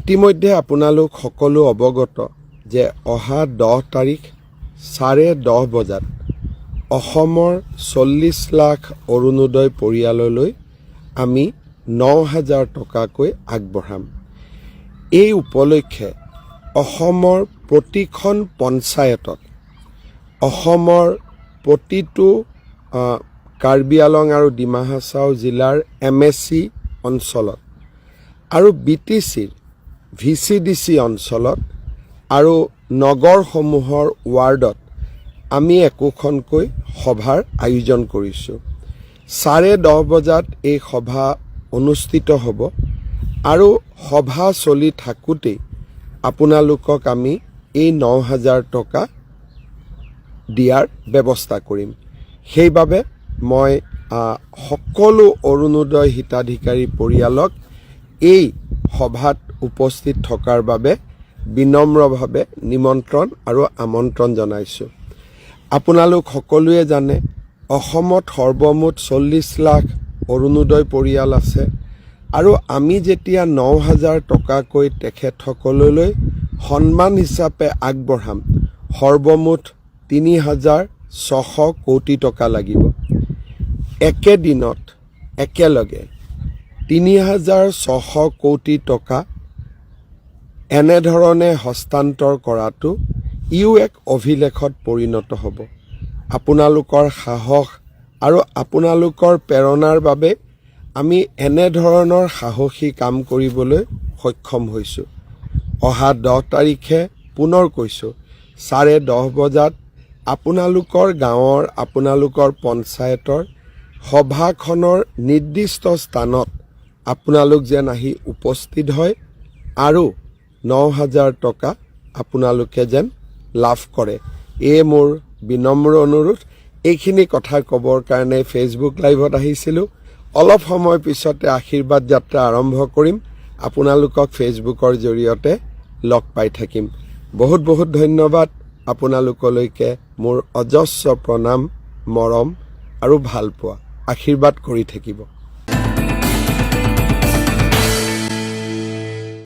ইতিমধ্যে আপোনালোক সকলো অৱগত যে অহা 10 তাৰিখ 10:30 বজাত অসমৰ 40 লাখ অৰুণোদয় পৰিয়াললৈ আমি 9000 টকাকৈ আগবঢ়াম। এই উপলক্ষে অসমৰ প্ৰতিখন পঞ্চায়তত, অসমৰ প্ৰতিটো কাৰ্বি আলং আৰু ডিমা হাছাও জিলাৰ এমএচি অঞ্চলত আৰু বিটিচিৰ ভিচিডিচি অঞ্চলত আৰু নগৰসমূহৰ ৱাৰ্ডত আমি একোখনকৈ সভাৰ আয়োজন কৰিছোঁ। 10:30 বজাত এই সভা অনুষ্ঠিত হ'ব আৰু সভা চলি থাকোঁতেই আপোনালোকক আমি এই 9000 টকা দিয়াৰ ব্যৱস্থা কৰিম। সেইবাবে মই সকলো অৰুণোদয় হিতাধিকাৰী পৰিয়ালক এই সভাত উপস্থিত থকাৰ বাবে বিনম্ৰভাৱে নিমন্ত্ৰণ আৰু আমন্ত্ৰণ জনাইছোঁ। আপোনালোক সকলোৱে জানে, অসমত সৰ্বমুঠ 40 লাখ অৰুণোদয় পৰিয়াল আছে আৰু আমি যেতিয়া 9000 টকাকৈ তেখেতসকললৈ সন্মান হিচাপে আগবঢ়াম, সৰ্বমুঠ 3600 কোটি টকা লাগিব। একেদিনত একেলগে 3600 কোটি টকা এনেধৰণে হস্তান্তৰ কৰাটো ইও এক অভিলেখত পৰিণত হ'ব। আপোনালোকৰ সাহস আৰু আপোনালোকৰ প্ৰেৰণাৰ বাবে আমি এনেধৰণৰ সাহসী কাম কৰিবলৈ সক্ষম হৈছোঁ। অহা 10 তাৰিখে, পুনৰ কৈছোঁ, 10:30 বজাত আপোনালোকৰ গাঁৱৰ, আপোনালোকৰ পঞ্চায়তৰ সভাখনৰ নিৰ্দিষ্ট স্থানত আপোনালোক যেন আহি উপস্থিত হয় আৰু 9000 টকা আপোনালোকে যেন লাভ কৰে, এয়ে মোৰ বিনম্ৰ অনুৰোধ। এইখিনি কথা ক'বৰ কাৰণে ফেচবুক লাইভত আহিছিলোঁ। অলপ সময় পিছতে আশীৰ্বাদ যাত্ৰা আৰম্ভ কৰিম। আপোনালোকক ফেচবুকৰ জৰিয়তে লগ পাই থাকিম। বহুত বহুত ধন্যবাদ। আপোনালোকলৈকে মোৰ অজস্ৰ প্ৰণাম, মৰম আৰু ভালপোৱা। আশীৰ্বাদ কৰি থাকিব।